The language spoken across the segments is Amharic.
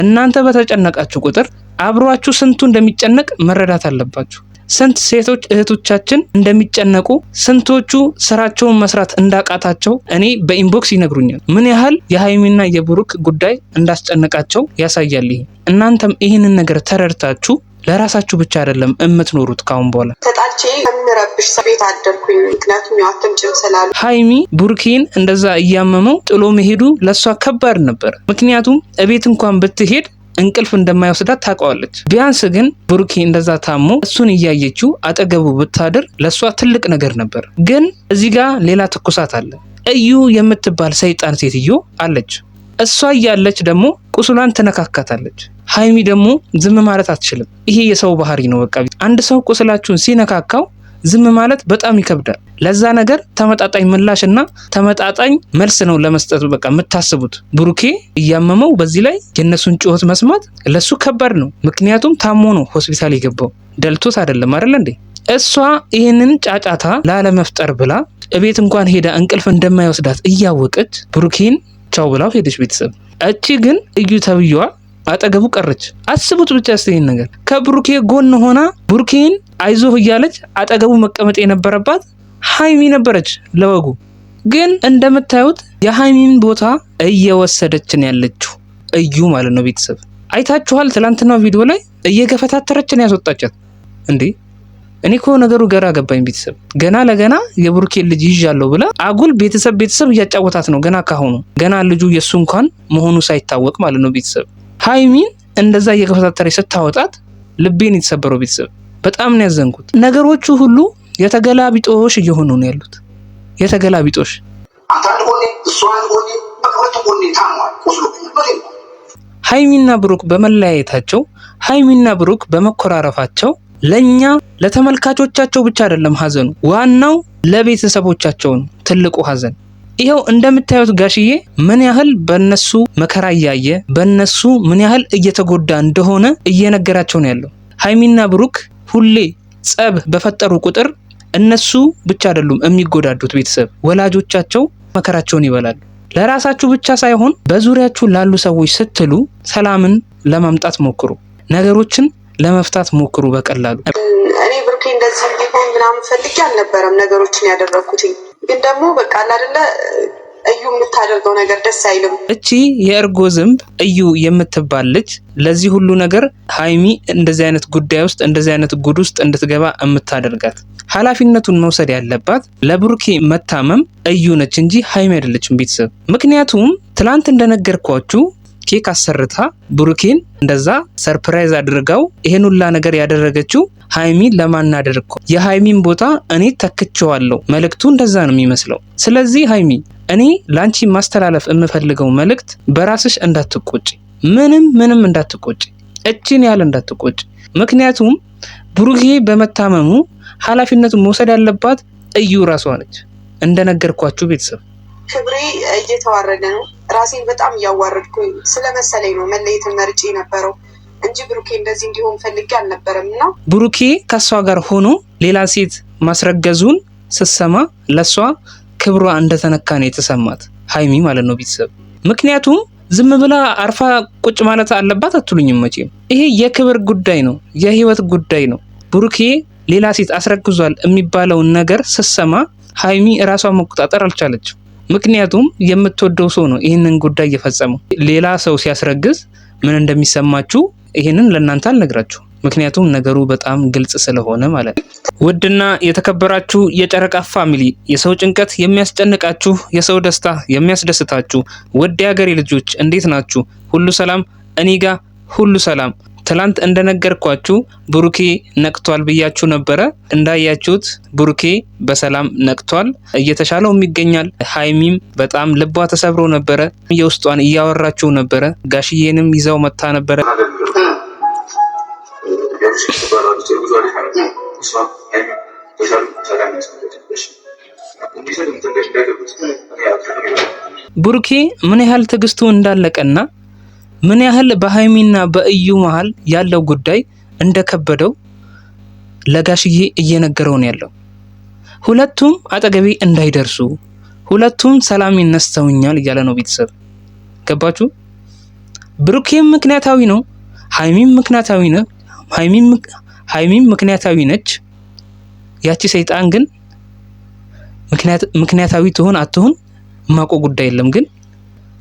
እናንተ በተጨነቃችሁ ቁጥር አብሯችሁ ስንቱ እንደሚጨነቅ መረዳት አለባችሁ። ስንት ሴቶች እህቶቻችን እንደሚጨነቁ፣ ስንቶቹ ስራቸውን መስራት እንዳቃታቸው እኔ በ inbox ይነግሩኛል። ምን ያህል የሀይሚና የብሩክ ጉዳይ እንዳስጨነቃቸው ያሳያል። ይሄ እናንተም ይህንን ነገር ተረድታችሁ ለራሳችሁ ብቻ አይደለም የምትኖሩት። ካሁን በኋላ ተጣልቼ ከምረብሽ ቤት አደርኩኝ። ምክንያቱም ያው አትምጭም ስላሉ ሀይሚ ቡርኬን እንደዛ እያመመው ጥሎ መሄዱ ለእሷ ከባድ ነበር። ምክንያቱም እቤት እንኳን ብትሄድ እንቅልፍ እንደማይወስዳት ታውቀዋለች። ቢያንስ ግን ብሩኬ እንደዛ ታሞ እሱን እያየችው አጠገቡ ብታድር ለእሷ ትልቅ ነገር ነበር። ግን እዚህ ጋር ሌላ ትኩሳት አለ። እዩ የምትባል ሰይጣን ሴትዮ አለች። እሷ እያለች ደግሞ ቁስሏን ትነካካታለች። ሀይሚ ደግሞ ዝም ማለት አትችልም። ይሄ የሰው ባህሪ ነው። በቃ አንድ ሰው ቁስላችሁን ሲነካካው ዝም ማለት በጣም ይከብዳል። ለዛ ነገር ተመጣጣኝ ምላሽ እና ተመጣጣኝ መልስ ነው ለመስጠት በቃ የምታስቡት። ብሩኬ እያመመው በዚህ ላይ የእነሱን ጩኸት መስማት ለሱ ከባድ ነው። ምክንያቱም ታሞ ነው ሆስፒታል የገባው፣ ደልቶት አይደለም አይደል እንዴ? እሷ ይህንን ጫጫታ ላለመፍጠር ብላ እቤት እንኳን ሄዳ እንቅልፍ እንደማይወስዳት እያወቀች ብሩኬን ቻው ብላው ሄደች። ቤተሰብ እቺ ግን እዩ ተብዬዋ አጠገቡ ቀረች። አስቡት ብቻ እስቲ ይህን ነገር ከብሩኬ ጎን ሆና ብሩኬን አይዞህ እያለች አጠገቡ መቀመጥ የነበረባት ሀይሚ ነበረች። ለወጉ ግን እንደምታዩት የሀይሚን ቦታ እየወሰደችን ያለችው እዩ ማለት ነው። ቤተሰብ አይታችኋል። ትላንትና ቪዲዮ ላይ እየገፈታተረችን ያስወጣቻት እንዴ! እኔ እኮ ነገሩ ገራ ገባኝ። ቤተሰብ ገና ለገና የብሩኬን ልጅ ይዣለሁ ብላ አጉል ቤተሰብ ቤተሰብ እያጫወታት ነው። ገና ካሁኑ ገና ልጁ የእሱ እንኳን መሆኑ ሳይታወቅ ማለት ነው። ቤተሰብ ሀይሚን እንደዛ እየገፈታተረች ስታወጣት ልቤን የተሰበረው ቤተሰብ በጣም ነው ያዘንኩት። ነገሮቹ ሁሉ የተገላቢጦሽ እየሆኑ ነው ያሉት። የተገላቢጦሽ ሀይሚና ብሩክ በመለያየታቸው፣ ሀይሚና ብሩክ በመኮራረፋቸው ለኛ ለተመልካቾቻቸው ብቻ አይደለም ሀዘኑ፣ ዋናው ለቤተሰቦቻቸው ነው ትልቁ ሀዘን። ይኸው እንደምታዩት ጋሽዬ ምን ያህል በነሱ መከራ እያየ በነሱ ምን ያህል እየተጎዳ እንደሆነ እየነገራቸው ነው ያለው። ሀይሚና ብሩክ ሁሌ ጸብ በፈጠሩ ቁጥር እነሱ ብቻ አይደሉም የሚጎዳዱት፣ ቤተሰብ ወላጆቻቸው መከራቸውን ይበላሉ። ለራሳችሁ ብቻ ሳይሆን በዙሪያችሁ ላሉ ሰዎች ስትሉ ሰላምን ለማምጣት ሞክሩ፣ ነገሮችን ለመፍታት ሞክሩ በቀላሉ። እኔ ብሩኬ እንደዚህ እንዲሆን ምናምን ፈልጌ አልነበረም ነገሮችን ያደረኩት፣ ግን ደግሞ በቃ አይደለ እዩ የምታደርገው ነገር ደስ አይልም። እቺ የእርጎ ዝንብ እዩ የምትባል ልጅ ለዚህ ሁሉ ነገር ሀይሚ እንደዚህ አይነት ጉዳይ ውስጥ እንደዚህ አይነት ጉድ ውስጥ እንድትገባ የምታደርጋት ኃላፊነቱን መውሰድ ያለባት ለብሩኬ መታመም እዩ ነች እንጂ ሀይሚ አይደለችም። ቤተሰብ ምክንያቱም ትላንት እንደነገርኳችሁ ኬክ አሰርታ ብሩኬን እንደዛ surprise አድርጋው ይሄን ሁላ ነገር ያደረገችው ሀይሚን ለማናደድ እኮ የሀይሚን ቦታ እኔ ተክቼዋለሁ። መልእክቱ እንደዛ ነው የሚመስለው። ስለዚህ ሀይሚ እኔ ላንቺ ማስተላለፍ የምፈልገው መልእክት በራስሽ እንዳትቆጭ፣ ምንም ምንም እንዳትቆጭ፣ እችን ያህል እንዳትቆጭ። ምክንያቱም ብሩኬ በመታመሙ ኃላፊነቱን መውሰድ ያለባት እዩ ራሷ ነች። እንደነገርኳችሁ ቤተሰብ ክብሬ እየተዋረደ ነው። ራሴን በጣም እያዋረድኩኝ ስለመሰለኝ ነው መለየትን መርጬ የነበረው እንጂ ብሩኬ እንደዚህ እንዲሆን ፈልጌ አልነበረም። እና ብሩኬ ከእሷ ጋር ሆኖ ሌላ ሴት ማስረገዙን ስትሰማ ለእሷ ክብሯ እንደተነካ ነው የተሰማት ሀይሚ ማለት ነው ቤተሰብ። ምክንያቱም ዝም ብላ አርፋ ቁጭ ማለት አለባት አትሉኝም መቼም። ይሄ የክብር ጉዳይ ነው፣ የህይወት ጉዳይ ነው። ብሩኬ ሌላ ሴት አስረግዟል የሚባለውን ነገር ስትሰማ ሀይሚ እራሷን መቆጣጠር አልቻለችም። ምክንያቱም የምትወደው ሰው ነው ይህንን ጉዳይ እየፈጸመው። ሌላ ሰው ሲያስረግዝ ምን እንደሚሰማችሁ ይህንን ለእናንተ አልነግራችሁ፣ ምክንያቱም ነገሩ በጣም ግልጽ ስለሆነ ማለት ነው። ውድና የተከበራችሁ የጨረቃ family፣ የሰው ጭንቀት የሚያስጨንቃችሁ፣ የሰው ደስታ የሚያስደስታችሁ ውድ የሀገሬ ልጆች እንዴት ናችሁ? ሁሉ ሰላም? እኔ ጋ ሁሉ ሰላም። ትላንት እንደነገርኳችሁ ብሩኬ ነቅቷል ብያችሁ ነበረ። እንዳያችሁት ብሩኬ በሰላም ነቅቷል፣ እየተሻለውም ይገኛል። ሀይሚም በጣም ልቧ ተሰብሮ ነበረ። የውስጧን እያወራችሁ ነበረ። ጋሽዬንም ይዘው መታ ነበረ። ብሩኬ ምን ያህል ትዕግስቱ እንዳለቀና ምን ያህል በሀይሚና በእዩ መሃል ያለው ጉዳይ እንደከበደው ለጋሽዬ እየነገረው ነው ያለው። ሁለቱም አጠገቤ እንዳይደርሱ፣ ሁለቱም ሰላም ይነስተውኛል እያለ ነው። ቤተሰብ ገባችሁ? ብሩኬም ምክንያታዊ ነው፣ ሀይሚም ምክንያታዊ ነው፣ ሀይሚም ምክንያታዊ ነች። ያቺ ሰይጣን ግን ምክንያታዊ ትሁን አትሁን የማውቀው ጉዳይ የለም። ግን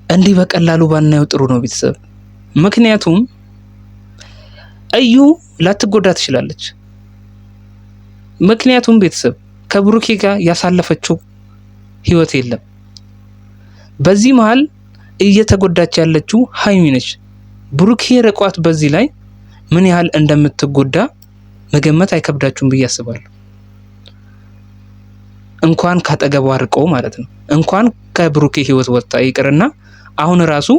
እንዲህ በቀላሉ ባናየው ጥሩ ነው ቤተሰብ። ምክንያቱም እዩ ላትጎዳ ትችላለች። ምክንያቱም ቤተሰብ ከብሩኬ ጋር ያሳለፈችው ህይወት የለም። በዚህ መሀል እየተጎዳች ያለችው ሀይሚ ነች። ብሩኬ ርቋት በዚህ ላይ ምን ያህል እንደምትጎዳ መገመት አይከብዳችሁም ብዬ አስባለሁ። እንኳን ካጠገቧ ርቆ ማለት ነው። እንኳን ከብሩኬ ህይወት ወጣ ይቅርና አሁን ራሱ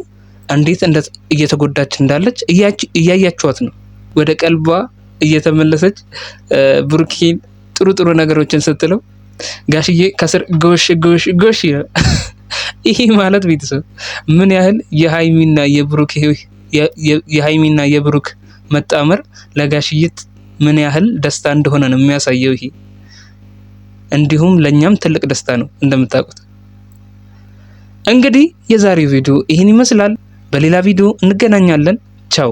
እንዴት እየተጎዳች እንዳለች እያያችኋት ነው። ወደ ቀልቧ እየተመለሰች ብሩኬን ጥሩ ጥሩ ነገሮችን ስትለው ጋሽዬ ከስር ጎሽ ጎሽ ጎሽ ይላል። ይሄ ማለት ቤተሰብ ምን ያህል የሀይሚና የብሩክ መጣመር ለጋሽዬት ምን ያህል ደስታ እንደሆነ ነው የሚያሳየው። ይሄ እንዲሁም ለኛም ትልቅ ደስታ ነው እንደምታውቁት። እንግዲህ የዛሬው ቪዲዮ ይህን ይመስላል። በሌላ ቪዲዮ እንገናኛለን። ቻው።